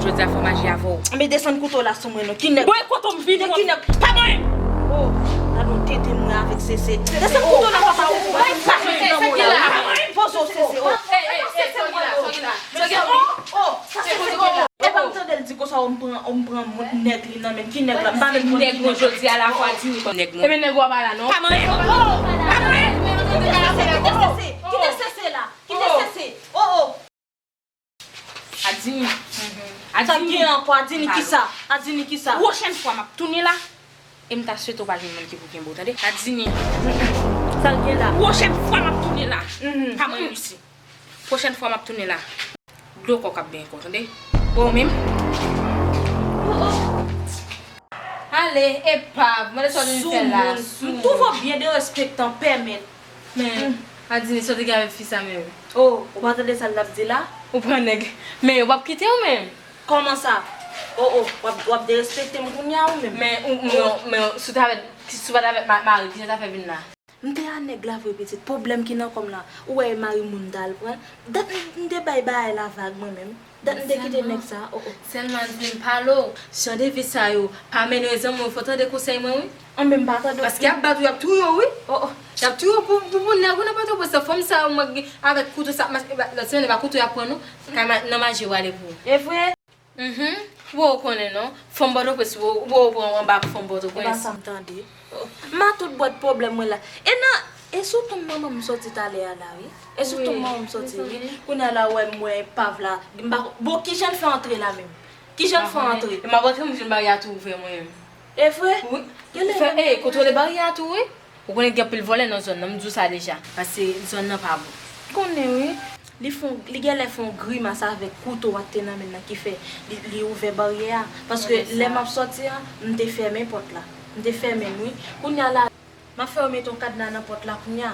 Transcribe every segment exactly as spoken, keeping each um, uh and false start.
Jodi a fò m aji avè w. Enben desann kouto la sou mwen non. Ki nèg? Bon, e kote m vini? Ki nèg? Pa mwen! Oh, gade yon tete mwen avèk sese. Desann kouto la papa ou. Bay sa sese ki la. Poze w sese. Oh, sese mwen. Oh, oh, sa sese mwen. Epa m tande l di konsa, oh, m pran, oh, m pran nèg li nan men. Ki nèg la? M pa menm konn ki nèg. Nèg mwen jodi a la fwa di wi nèg mwen. Ebyen nèg w ap la non. Pa mwen. Oh, pa mwen. Kite sese, kite sese, kite sese la. Kite sese. Oh, oh. Adini. Sa gen ankò, Adini kisa? Adini kisa? Pwochèn fwa m ap tounen la, e m ta swete w pa jwenn moun ki pou kenbe w, tande? Adini. Sa l gen la? Pwochèn fwa m ap tounen la, pa mwen Lucy. Pwochèn fwa m ap tounen la, dlo kò k ap benyen kò, tande? Bon, ou menm? Ale, epav, mande sa w vin fè la. Sou moun, m twouve w byen derespektan, pèmèt. Men, Adini, sa w te gen avèk fi sa menm? Oh, ou pa tande sa l ap di la? Ou pran nèg. Men yo p ap kite w menm. Kòman sa? Oh, oh, w ap, w ap derespekte m kounye a ou menm? Men, ou, men, men, si w t avèk, si w pa t avèk ma-, mari, kijan w ta fè vin la? M te a nèg la vre pitit, pwoblèm ki nan kò m la. Ou wè e mari moun m t al pran. Dat m, m te bay bagay la vag mwen menm. Dat m te kite nèg sa, oh, oh. Sèlman di m pale w. Jan de vi sa yo, pa mennen zanmi w, fò w tande konsèy mwen wi. Anben m pa tande w. Paske y ap bat ou, y ap touye w wi. Oh, oh. Y ap touye w pou, pou, pou nèg ou nan Pòtoprens, fanm sa yo mwen gen avèk kouto sa ap mache, lòt semèn e pa kouto y ap pran non. Kay ma-, nan maje w ale pou. E vre? Mhm. Ou poko konnen non. Fanm Pòtoprens, ou poko pran w anba fanm Pòtoprens. E pa sa m tande. M a tout bwat pwoblèm mwen la. E nan, e sou tonm manman m soti talè a la wi. E sou tonm manman m soti wi. Kounye a la ou wè m wè epav la. M pa, bon, kijan l fè antre la menm? Kijan l fè antre? E m ap antre m jwenn bagay a tou ouvè mwen menm. E vre? Wi. Fè, e, kontwole bagay a tou wi. Ou konnen gen anpil vòlè nan zòn nan, m di w sa deja. Paske zòn nan pa bon. Konnen wi. Li fon, li genlè fon grimas avèk kouto a te nan men nan ki fè li, li ouvè baryè a. Paske lè m ap sòti an, m te fèmen pòt la. M te fèmen l wi. Kounye a la, m ap fè yo mete yon kadna nan pòt la kounye a.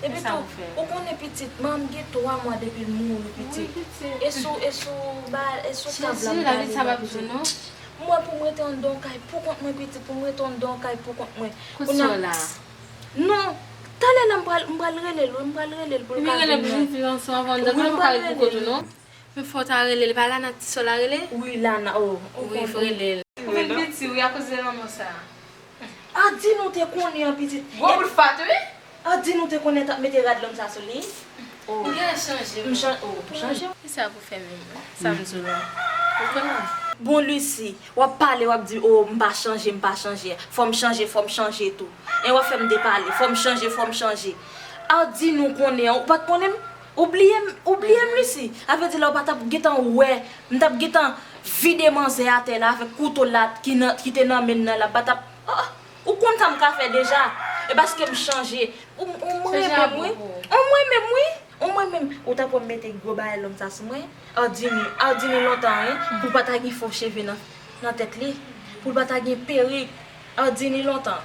Epi tou, ou konnen pitit, manman m gen twa mwa depi l mouri pitit. E sou, e sou, ba, e sou tab la m t ale la pitit. M wè pou m rete anndan yon kay pou kont mwen pitit, pou m rete anndan yon kay pou kont mwen. Kounye a la. Non, talè la m pral, m pral rele l wi, m pral rele l pou l ka vin nan. Wi, m pral rele l. Men fò w ta rele l, pa Lana ti sè w la rele? Wi, Lana, oh, ou konnen. Wi, rele l. Ou vin piti wi, akoz de lanmò sa. Adini w te konnen an pitit. Gwo bout fat wi. Adini w te konnen t ap mete rad lang sa sou li? Oh. Ou genlè chanje. M chan-, oh, m chanje. Kisa pou fè menm? Sa m di w la. Ou konnen. Bon, Lucy, w ap pale, w ap di, oh, m pa chanje, m pa chanje. Fò m chanje, fò m chanje tou. E w ap fè m depale. Fò m chanje, fò m chanje. Adini w konnen an, ou pa t konnen m? Ou bliye m, ou bliye m, Lucy. A vle di la, ou pa t ap gentan wè. M t ap gentan vide manzè atè la avèk kouto la ki nan, ki te nan men l nan la. Pa t ap, oh, oh. Ou konn sa m ka fè deja. E paske m chanje. Ou, ou m renmen m wi. Ou m renmen m wi. Ou m renmen m. Ou t ap wè m mete gwo bagay long sa sou mwen. Adini, Adini lontan wi. Pou l pa ta gen fo cheve nan, nan tèt li. Pou l pa ta gen perik. Adini lontan.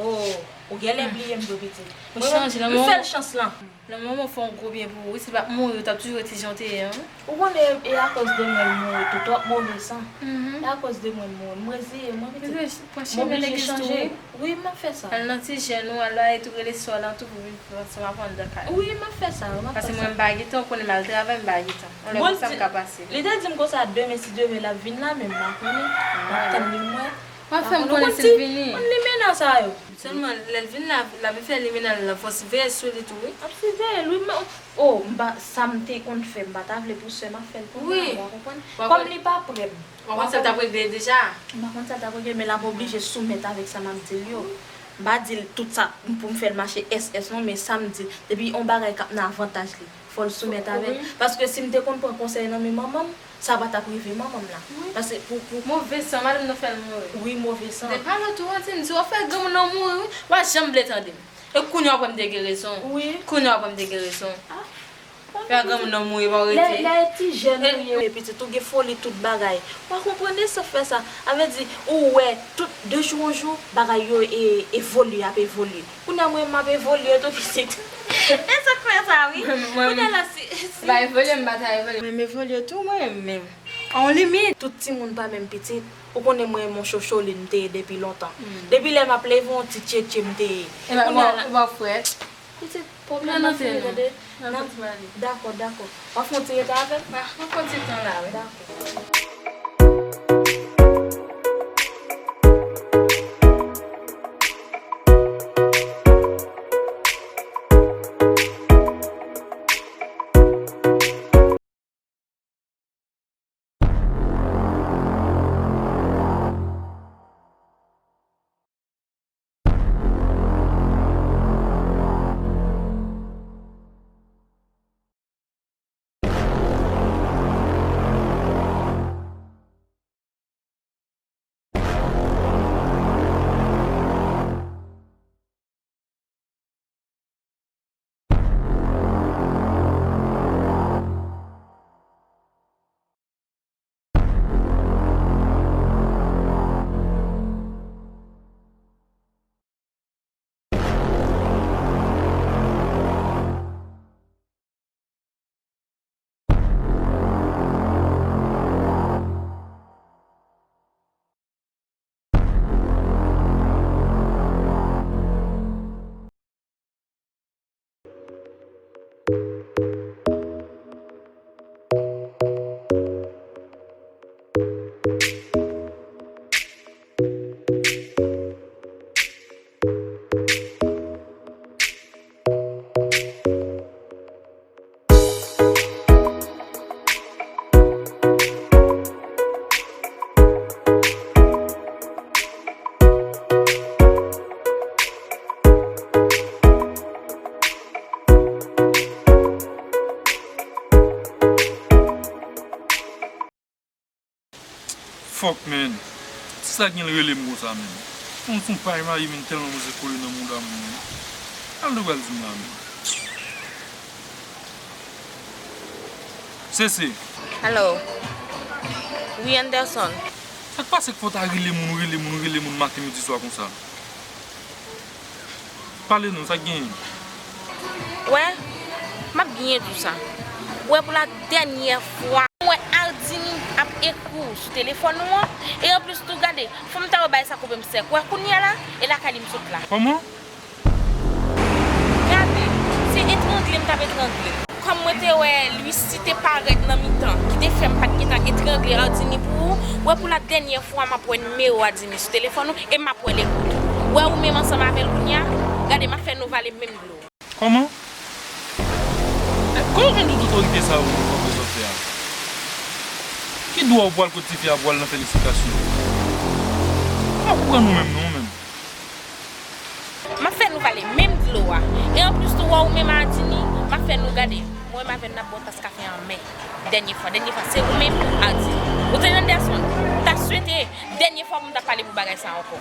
Oh, ou genlè bliye m vre pitit. Ou chanje, m fè l chans lan. Lanmò mwen fè yon gwo byen pou ou wi, si l pa t mouri, ou t ap toujou rete jan w te ye an wi. Ou konnen e akoz de mwen l mouri tou, twòp move san. E akoz de mwen l mouri, m reziye m wi pitit. M oblije chanje. Wi, m ap fè sa. Al nan ti jèn ou, al la etou rele sè w lan tou pou vin pran san m ap anndan kay. Wi, m ap fè sa, m ap fè sa. Paske mwen m pa gen tan, ou konnen m al travay, m pa gen tan. Yon lè konsa m ka pase. Li te di m konsa demen, si Dye vle l ap vin la, men m pa konnen. M ap tann li m wè. W ap fè m konnen si l vini. Konn limena sa yo. Sèlman, lè l vin la, l ap fè limena l la, fò siveye sou li tou, wi. M ap siveye l, wi, men, oh, m pa, sa m te konn fè, m pa ta vle pou sè m ap fè l kounye a, w a konprann? Kòm li pa prè m. W a konn sa l t ap regle deja? M pa konn sa l t ap regle, men l ap oblije soumèt avèk sa m ap di l yo. M pa di l tout sa pou m fè l mache S S non, men sa m di l, depi yon bagay k ap nan avantaj li, fò l soumèt avè l. Paske si m te konn pran konsèy nan men manman m, sa pa t ap rive manman m la. Paske pou, pou... Move san, madanm nan fè l mouri. Wi, move san. Depi lòt ou an di m, di w ap fè granmoun nan mouri, wi. W a janm vle tande m. E kounye a w ap wè m te gen rezon. Wi. Kounye a w ap wè m te gen rezon. Fè granmoun nan mouri, pa w rete. Lè, lè ti jèn ou ye, pitit ou gen foli tout bagay. W a konprann e sa k fè sa. A vle di, ou wè, tout de jou an jou, bagay yo e, evolye, ap evolye. Kounye a mwen, m ap evolye tou pitit. E sa k fè sa, wi. Kounye a la, si, si. M pa evolye, m pa ta evolye. Mwen, m evolye tou, mwen, men. A yon limit. Tout timoun pa menm pitit. Ou konnen mwen, yon chocho li m te ye depi lontan. Depi lè m ap leve, yon ti tchetche m te ye. Kounye a la. E pa, e pa frèt. Pitit, pwoblèm nan fini, tande. Dakò, dakò. W ap fè yon ti rete avè m? M ap fè yon ti tan la, wi. Dakò. Fòk, men. Ti sa gen l rele m konsa, men. Yon son pay mayi, men tèlman mwen se kole nan mouda moun, men. Al nou pral di m la, men. Sese. Hello. Wi, Anderson. Sa k pase k fò w ta rele moun, rele moun, rele moun maten, midi, swa konsa? Pale non, sa k genyen? Wè, m ap byen di w sa. Wè, pou la dènyè fwa, m wè Ardini ap ekri w sou telefòn ou an, e anplis tou, gade, fò m ta wè bagay sa koupe m sèk. Wè, kounye a la, e lakay li m sot la. Kòman? Gade, se etrangle m t ap etrangle l. Kòm mwen te wè Lucy te parèt nan mitan, ki te fè m pa t gentan etrangle Ardini pou ou, wè, pou la dènyè fwa m ap wè nimewo Ardini sou telefòn ou, e m ap wè l ekri w tou. Wè, ou menm ansanm avè l kounye a, gade, m ap fè nou vale menm dlo. Kòman? Eh, kòman w konn tout otorite sa yo w ap bezwen fè a? Ki dwa w pral kot tifi a pou w al nan felisitasyon? M pa konprann ou menm non, menm. M ap fè nou vale menm dlo a. E anplis tou, wè, ou menm Ardini, m ap fè nou gade. Mwen menm avè n n ap bò tas kafe anmè. Dènye fwa, dènye fwa, se ou menm Ardini. Ou tande Anderson, m ta swete dènye fwa pou m ta pale pou bagay sa ankò.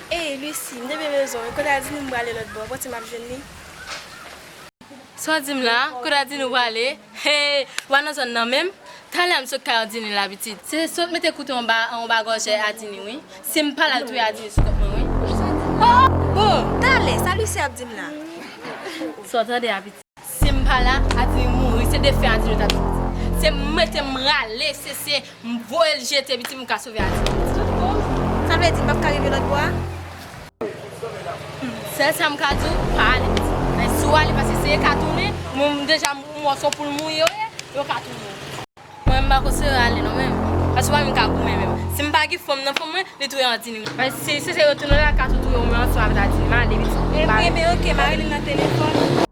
Ey, Lucy, m te byen bezwen w wi. Kote Ardini m prale lòt bò, panse m ap jwenn li? Sa w di m la? Kote Ardini w prale? Hey, w pa nan zòn nan menm? Talè a m sot kay Ardini la, pitit. Se sot mete kout anba, anba gòj Ardini, wi. Si m pa la, l touye Ardini sou kont mwen, wi. Oh! Bon, talè, sa Lucy ap di m la? Sa w tande a, pitit? Si m pa la, Ardini mouri. Se defen Ardini w t ap soti. Se m mete m rale, se, se m voye l jete, pitit, m ka sove Ardini. Sa vle di m p ap ka rive lòt bò a? Sèl sa m ka di w, pa ale, pitit. Men si w ale, paske se yo ka tounen, mwen, m deja m wè se yon poul mouye yo ye, yo ka tounen. Mwen, m pa konsidere ale non, menm. Paske w pa menm ka goumen menm. Si m pa gen fanm nan fanm mwen, li touye Ardini. Men si, si se yo tounen la, ka tou touye w menm ansanm avèk Ardini. M ale, pitit. M ale. Ebyen, ok, m a rele l nan telefòn.